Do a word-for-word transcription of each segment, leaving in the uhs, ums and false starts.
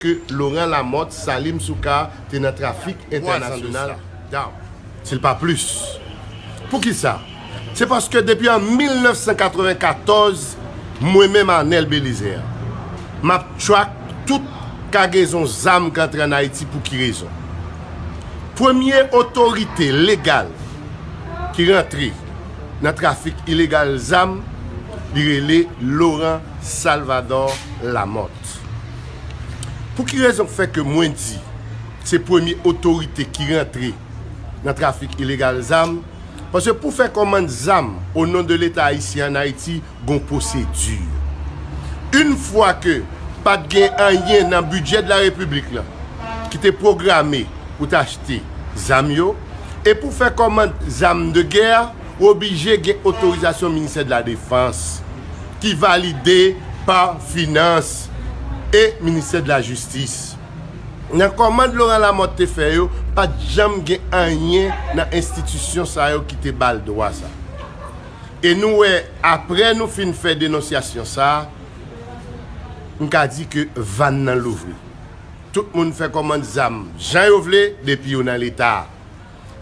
ke Laurent Lamothe, Salim Soukar te nan trafik entènasyonal dam. Si l pa plis. Poukisa? Se paske depi an mil nèf san katreven katòz, mwen menm Arnel Belizaire, m ap track tout kagezon zam k antre ann Ayiti. Pou ki rezon? Premye otorite legal ki rantre nan trafik ilegal zam, li rele Laurent Salvador Lamothe. Pou ki rezon k fè ke mwen di se premye otorite ki rantre nan trafik ilegal zam? Paske pou fè kòmann zam o non de Leta ayisyen ann Ayiti, gon pwosedi. Yon fwa ke pa t gen anyen nan bidjè de la repiblik la ki te pwograme pou t achte zam yo, e pou fè kòmann zam de gè, ou oblije gen otorizasyon ministè de la defans ki valide pa finans e ministè de la jistis. Nan kòmann Laurent Lamothe te fè yo, pa t janm gen anyen nan enstitisyon sa yo ki te ba l dwa sa. E nou wè, apre nou fin fè denonsyasyon sa a, m ka di ke vàn nan louvri. Tout moun fè kòmann zam jan yo vle, depi yo nan Leta a.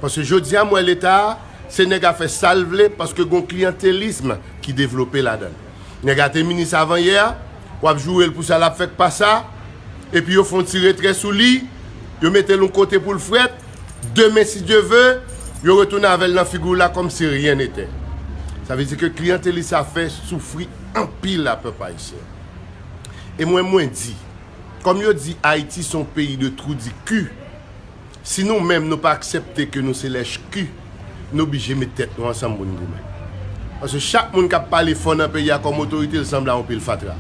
Paske jodi a, m wè Leta a, se nèg a fè sa l vle, paske gon kliyantelism ki devlope ladan l. Nèg a te minis avan yè a, w ap joure l pou sa l ap fè k pa sa, epi yo fè yon ti retrè sou li, yo mete l yon kote pou l frèt, demen, si Dye ve, yo retounen avè l nan figi w la kòmsi ryen nete. Sa vle di ke kliyantelis sa fè soufri anpil a pèp ayisyen. E mwen, mwen di, kòm yo di Ayiti se yon peyi de trou di ki, si nou menm nou pa aksepte ke nou se lèch ki, nou oblije met tèt nou ansanm pou n goumen. Paske chak moun k ap pale fò nan peyi a kòm otorite, l sanble a yon pil fatra.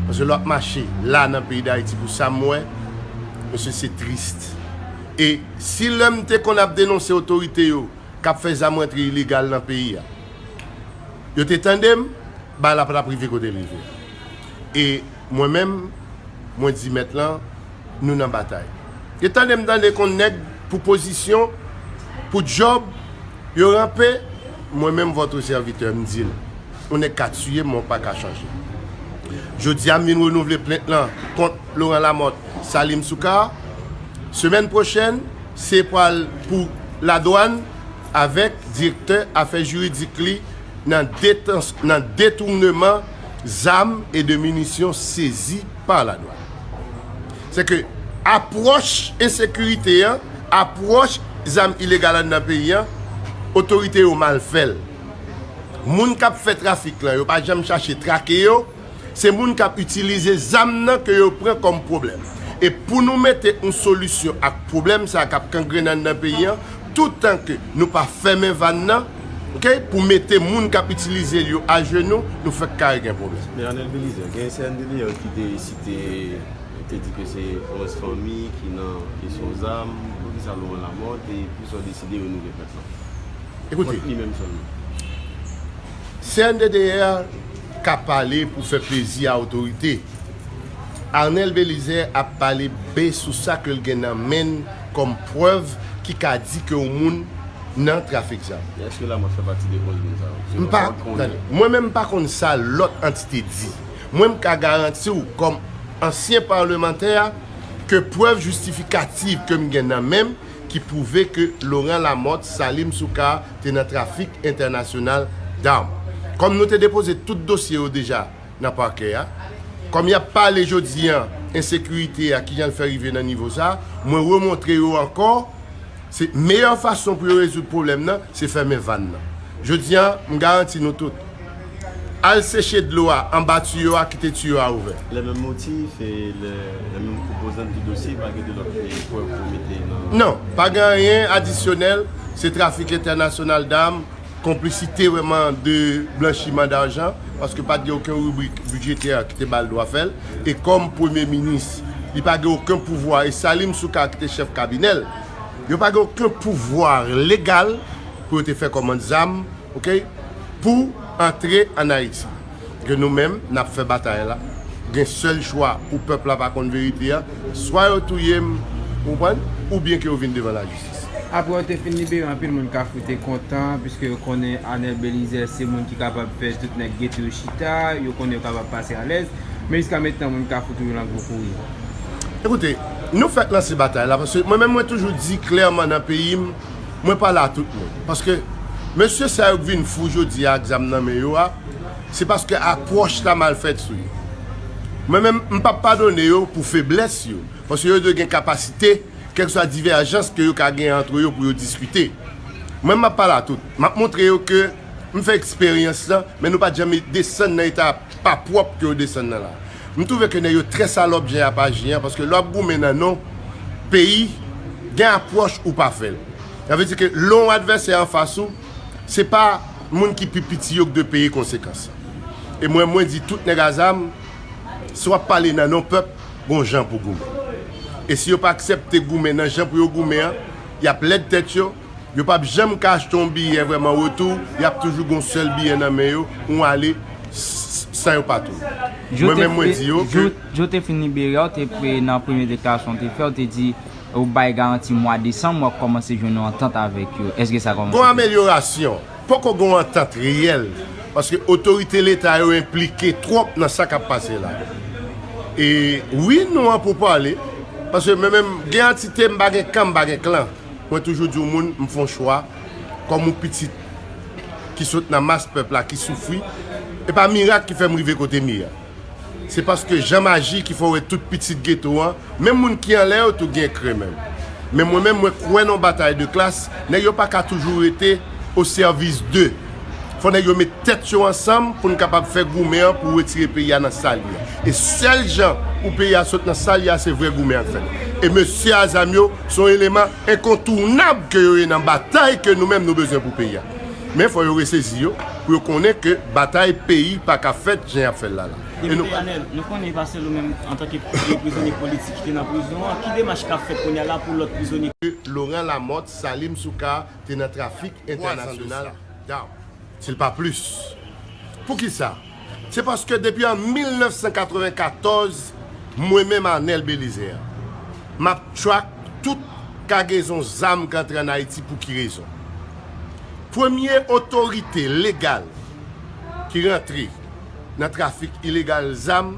Paske lè w ap mache la nan peyi Dayiti, pou sa m wè, mesye, se tris. E si lè m te konn ap denonse otorite yo k ap fè zam rantre ilegal nan peyi a, yo te tande m, bagay la pa t ap rive kote l rive. E mwen menm, mwen di mèt lan, nou nan batay. Yo tande m tande konn nèg pou pozisyon, pou djòb, yo ranpe, mwen menm, votre serviteur, m di l, yon nèg ka tiye m, men w pa ka chanje. Jodi a, m vin renouvle plent lan kont Laurent Lamothe, Salim Soukar. Semèn pwochèn, se pral pou ladwàn avèk direktè afè jiridik li nan detans-, nan detournement zam e de minisyon sezi pa ladwàn. Se ke apwòch ensekirite an, apwòch zam ilegal anndan peyi an, otorite yo mal fè l. Moun k ap fè trafik lan, yo pa janm chache trake yo. Se moun k ap itilize zam nan ke yo pran kòm pwoblèm. E pou nou mete yon solisyon ak pwoblèm sa k ap kangrennen anndan peyi an, toutan ke nou pa fèmen vàn nan, oke, pou mete moun k ap itilize l yo ajenou, nou fèk kare gen pwoblèm. Men Arnel Belizaire, gen C N D D R ki te site, te di ke se onz fanmi ki nan kesyon zam, poukisa Laurent Lamothe, e poukisa w deside renouvle plent lan? Ekoute, kont li menm sèlman. C N D D R ka pale pou fè plezi a otorite. Arnel Belizaire ap pale be sou sa ke l gen nan men l kòm prèv ki ka di ke yon moun nan trafik zam. E èske Lamothe fè pati de onz moun sa yo? M pa, tande, mwen menm m pa konn sa lòt antite di. Mwen m ka garanti w kòm ansyen palmantè a ke prèv jistifikativ ke m gen nan men m ki pwouve ke Laurent Lamothe, Salim Soukar te nan trafik entènasyonal dam. Kòm nou te depoze tout dosye yo deja nan pakè a, kòm y ap pale jodi an ensekirite a, kijan l fè rive nan nivo sa, mwen remontre yo ankò, se meyè fason pou yo rezoud pwoblèm nan, se fèmen vàn nan. Jodi an, m garanti nou tout, al seche dlo a anba tiyo a, kite tiyo a ouvè. Les mêmes motifs, e le, le menm konpozant di dosye, pa gen de lòt, e, prèv pou mete nan... Non, pa gen anyen adisyonèl, se trafik entènasyonal dam, konplisite vrèman de blanchiman dajan, paske pa t gen okenn ribrik bidjetè ki te ba l dwa fè l. E kòm premye minis, li pa gen okenn pouvwa, e Salim Soukar ki te chèf kabinè l, yo pa gen okenn pouvwa legal pou yo te fè kòmann zam, oke, pou antre ann Ayiti. Ke nou menm, n ap fè batay la. Gen sèl chwa pou pèp la pa konn verite a, swa yo touye m, ou konprann, oubyen ke yo vin devan lajistis. Apre yo te fin libere, anpil moun Kafou te kontan, piske yo konnen Arnel Belizaire se moun ki kapab fè tout nèg gete yo chita, yo konnen yo kapab pase alèz, men jiska mentnan moun Kafou toujou nan gwo kouri. Ekoute, nou fèk lanse batay la, paske mwen menm mwen toujou di klèman nan peyi m, mwen pale a tout moun. Paske mesye sa yo k vin fou jodi a ak zam nan men yo a, se paske apwòch la mal fèt sou yo. Mwen menm, m p ap padone yo pou feblès yo, paske yo dwe gen kapasite, kèlkeswa divèjans ke yo ka gen antre yo pou yo diskite. Mwen, m ap pale a tout. M ap montre yo ke m fè eksperyans lan, men nou pa t janm desann nan eta pa pwòp ke yo desann nan la. M twouve ke nèg yo trè salòp jan y ap aji an, paske lè w ap goumen nan non peyi, gen apwòch ou pa fè l. Sa vle di ke lè yon advèsè anfas ou, se pa moun ki pi piti yo k dwe peye konsekans. E mwen, mwen di tout nèg a zam, si w ap pale nan non pèp, gon jan pou goumen. E si yo pa aksepte goumen nan jan pou yo goumen an, y ap lèd tèt yo, yo p ap janm ka achte yon biyè vrèman retou, y ap toujou gon sèl biyè nan men yo, yon ale, s- san yo pa tou. Mwen menm mwen di yo ke Jou te fin libere a, w te pre nan premye deklarasyon w te fè, w te di ou bay garanti mwa desanm, w ap kòmanse jwenn yon antant avèk yo. Èske sa kòmanse? Gon amelyorasyon. Poko gon antant reyèl, paske otorite leta yo enplike twòp nan sa k ap pase la. E wi, nou an pou pale, paske mwen menm, gen antite m pa gen kan, m pa gen klan. Mwen toujou di yon moun, m fè yon chwa kòm yon pitit ki sot nan mas pèp la ki soufri. E pa mirak ki fè m rive kote m ye a. Se paske jan m aji ki fè w wè tout pitit geto an, menm moun ki anlè yo tou gen krè menm. Men mwen menm, mwen kwè nan batay de klas, nèg yo pa ka toujou rete o sèvis de. Fò nèg yo met tèt yo ansanm pou n kapab fè goumen an pou retire peyi a nan sa l ye a. E sèl jan pou peyi a sot nan sa l ye a, se vrè goumen an k fèt. E mesye a zam yo se yon eleman enkontounab ke yo ye nan batay ke nou menm nou bezwen pou peyi a. Men fò yo resezi yo, pou yo konnen ke batay peyi pa ka fèt jan y ap fè l la la. E nou Depite Anèl, nou konnen e pa sèl ou menm antanke prizonye politik ki te nan prizon an, ki demach k ap fèt kounye a la pou lòt prizonye? Laurent Lamothe, Salim Soukar te nan trafik entènasyonal dam, si l pa plis. Poukisa? Se paske depi an mil nèf san katreven katòz, mwen menm Anèl Belizaire, m ap track tout kagezon zam k antre ann Ayiti. Pou ki rezon? Premye otorite legal ki rantre nan trafik ilegal zam,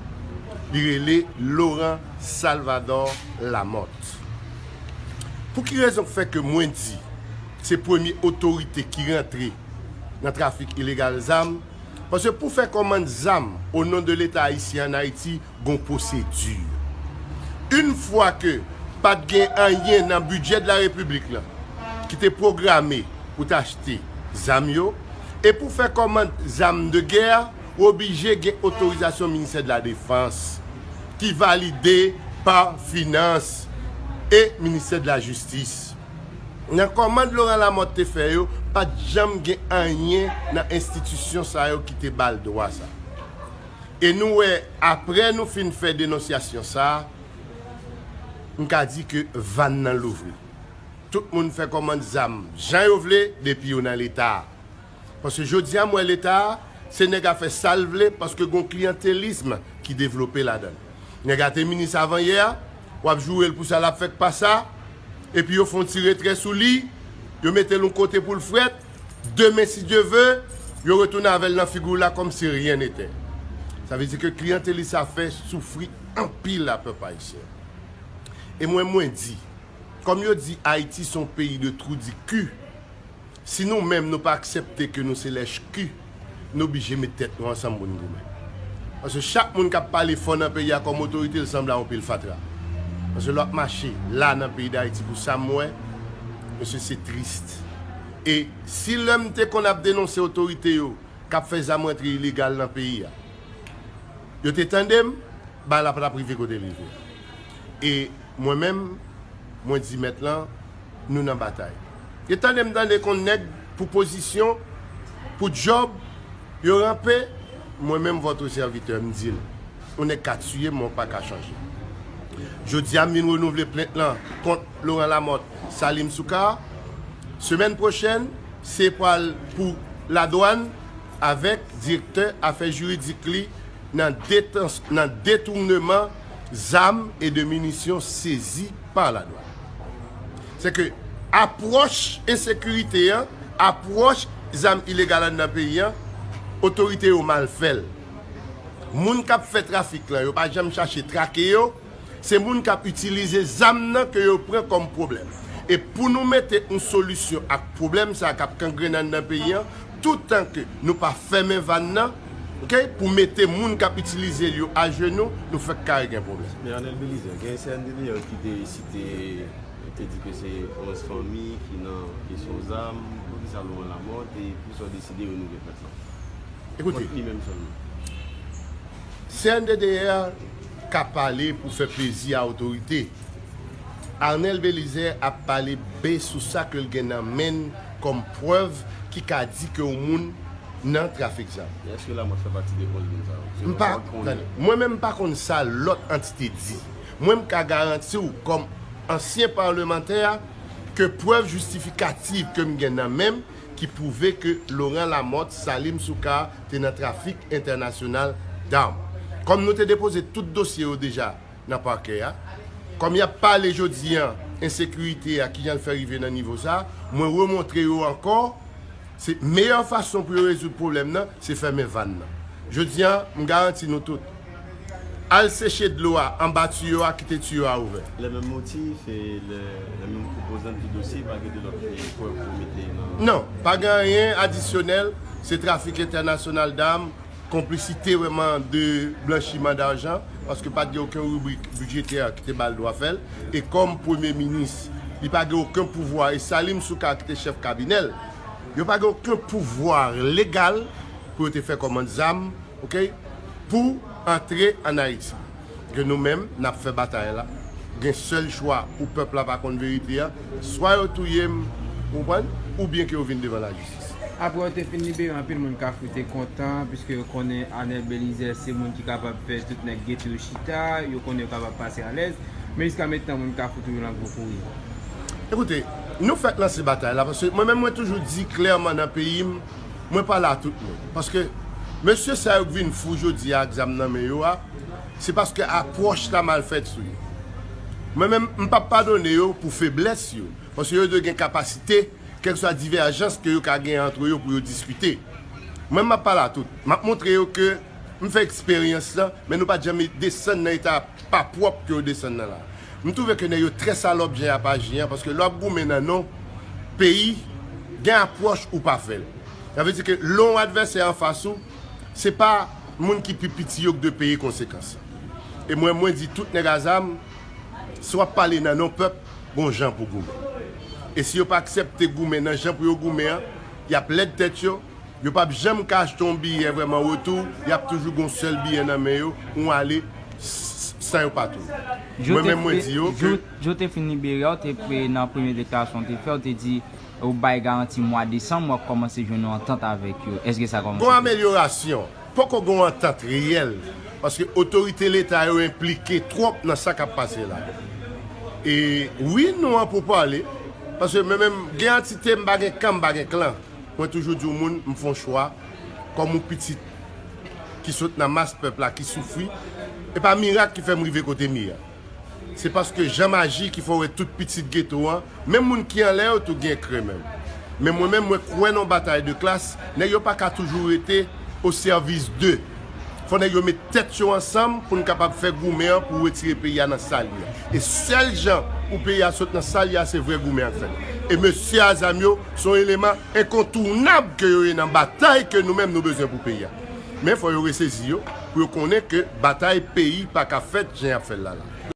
li rele Laurent Salvador Lamothe. Pou ki rezon k fè ke mwen di se premye otorite ki rantre nan trafik ilegal zam? Paske pou fè kòmann zam o non de Leta ayisyen ann Ayiti, gon pwosedi. Yon fwa ke pa t gen anyen nan bidjè de la repiblik lan ki te pwograme pou t achte zam yo, e pou fè kòmann zam de gè, ou oblije gen otorizasyon Ministè de la Defans ki valide pa Finans e Ministè de la Jistis. Nan kòmann Laurent Lamothe te fè yo, pa t janm gen anyen nan enstitisyon sa yo ki te ba l dwa sa. E nou wè, apre nou fin fè denonsyasyon sa a, m ka di ke vàn nan louvri. Tout moun fè kòmann zam jan yo vle, depi yo nan Leta a. Paske jodi a, m wè Leta a, se nèg a fè sa l vle, paske gon kliyantelism ki devlope ladan l. Nèg a te minis avan yè a, w ap joure l pou sa l ap fè k pa sa, epi yo fè yon ti retrè sou li, yo mete l yon kote pou l frèt, demen, si Dye ve, yo retounen avè l nan figi w la comme si rien n'était. Sa vle di ke kliyantelis sa fè soufri anpil a pèp ayisyen. E mwen, mwen di, kòm yo di Ayiti se yon peyi de trou di ki, si nou menm nou pa aksepte ke nou se lèch ki, nou oblije met tèt nou ansanm pou n goumen. Paske chak moun k ap pale fò nan peyi a kòm otorite, l sanble a yon pil fatra. Paske lè w ap mache la nan peyi Dayiti, pou sa m wè, mesye, se tris. E si lè m te konn ap denonse otorite yo k ap fè zam rantre ilegal nan peyi a, yo te tande m, bagay la pa t ap rive kote l rive. E mwen menm, mwen di mèt lan, nou nan batay. E tande m tande konn nèg pou pozisyon, pou djòb, yo ranpe, mwen menm, votre serviteur, m di l, yon nèg ka tiye m, men w pa ka chanje. Jodi a, m vin renouvle plent lan kont Laurent Lamothe, Salim Soukar. Semèn pwochèn, se pral pou ladwàn avèk direktè afè jiridik li nan detans- nan detounman zam e de minisyon sezi pa ladwàn. Se ke apwòch ensekirite an, apwòch zam ilegal anndan peyi an, otorite yo mal fè l. Moun k ap fè trafik lan, yo pa janm chache trake yo, Se moun k ap itilize zam nan ke yo pran kòm pwoblèm. E pou nou mete yon solisyon ak pwoblèm sa k ap kangrennen anndan peyi an, toutan ke nou pa fèmen vàn nan, ok, pou mete moun k ap itilize l yo ajenou, nou fèk kare gen pwoblèm. Men Arnel Belizaire, gen C N D D R ki te site, te di ke se onz fanmi ki nan kesyon zam, poukisa Laurent Lamothe, e poukisa w deside renouvle plent lan? Ekoute, kont li menm sèlman. C N D D R ka pale pou fè plezi a otorite. Arnel Belizaire ap pale be sou sa ke l gen nan men l kòm prèv ki ka di ke yon moun nan trafik zam. Èske Lamothe fè pati de onz moun sa yo? M pa, tande, mwen menm m pa konn sa lòt antite di. Mwen m ka garanti w kòm ansyen palmantè ke prèv jistifikativ ke m gen nan men m ki pwouve ke Laurent Lamothe, Salim Soukar te nan trafik entènasyonal dam. Kòm nou te depoze tout dosye yo deja nan pakè a, kòm y ap pale jodi an ensekirite a, kijan l fè rive nan nivo sa, mwen remontre yo ankò, se meyè fason pou yo rezoud pwoblèm nan, se fèmen vàn nan. Jodi an, m garanti nou tout, al seche dlo a anba tiyo a, kite tiyo a ouvè. Les mêmes motifs et les, les mêmes composantes du dossier, pa gen de lòt prèv pou mete nan... Non, pa gen anyen adisyonèl, se trafik entènasyonal dam, konplisite vrèman de blanchiman dajan, paske pa t gen okenn ribrik bidjetè ki te ba l dwa fè l, e kòm premye minis, li pa gen okenn pouvwa, e Salim Soukar ki te chèf kabinè l, yo pa gen okenn pouvwa legal pou yo te fè kòmand zam, ok, pou antre ann Ayiti. Ke nou menm, n ap fè batay la. Gen sèl chwa pou pèp la pa konn verite a, swa yo touye m, ou konprann, oubyen ke yo vin devan lajistis. Apre yo te fin libere, anpil moun Kafou te kontan, piske yo konnen Arnel Belizaire se moun ki kapab fè tout nèg geto yo chita, yo konnen yo kapab pase alèz, men jiska mentnan moun Kafou toujou nan gwo kouri. Ekoute, nou fèk lanse batay la, paske mwen menm mwen toujou di klèman nan peyi m, mwen pale a tout moun. Paske mesye sa yo k vin fou jodi a ak zam nan men yo a, se paske apwòch la mal fèt sou yo. Mwen menm, m p ap padone yo pou feblès yo, paske yo dwe gen kapasite, kèlkeswa divèjans ke yo ka gen ant yo pou yo diskite. Mwen, m ap pale a tout. M ap montre yo ke m fè eksperyans lan, men nou pa t janm desann nan eta pa pwòp ke yo desann nan la. M twouve ke nèg yo trè salòp jan y ap aji an, paske lè w ap goumen nan non peyi, gen apwòch ou pa fè l. Sa vle di ke lè yon advèsè anfas ou, se pa moun ki pi piti yo k dwe peye konsekans. E mwen, mwen di tout nèg a zam, si w ap pale nan non pèp, gon jan pou goumen. E si yo pa aksepte goumen nan jan pou yo goumen an, y ap lèd tèt yo, yo p ap janm ka achte yon biyè vrèman retou, y ap toujou gon sèl biyè nan men yo, yon ale, s-, san yo pa tounen. Mwen menm, mwen di yo ke Jou, jou te fin libere a, w te pre-, nan premye deklarasyon w te fè, w te di, ou bay garanti mwa desanm, w ap kòmanse jwenn yon antant avèk yo. Èske sa kòmanse fèt? Gon amelyorasyon. Poko gon antant reyèl, paske otorite leta yo enplike twòp nan sa k ap pase la. E wi, nou an pou pale, paske mwen menm, gen antite m pa gen kan, m pa gen klan. Mwen toujou di yon moun, m fè yon chwa, kòm yon pitit ki sot nan mas pèp la, ki soufri. E pa mirak ki fè m rive kote m ye a. Se paske jan m aji ki fè w wè tout pitit geto an, menm moun ki anlè yo tou gen krè menm. Men mwen menm, mwen kwè nan yon batay de klas, nèg yo pa ka toujou rete o sèvis de. Fò nèg yo met tèt yo ansanm pou n kapab fè goumen an pou retire peyi a nan sa l ye a. E sèl jan pou peyi a sot nan sa l ye a, se vrè goumen an k fèt. E mesye a zam yo, se yon eleman enkontounab ke yo ye nan batay ke nou menm nou bezwen pou peyi a. Men fò yo resezi yo, pou yo konnen ke batay peyi pa ka fèt jan y ap fè l la la.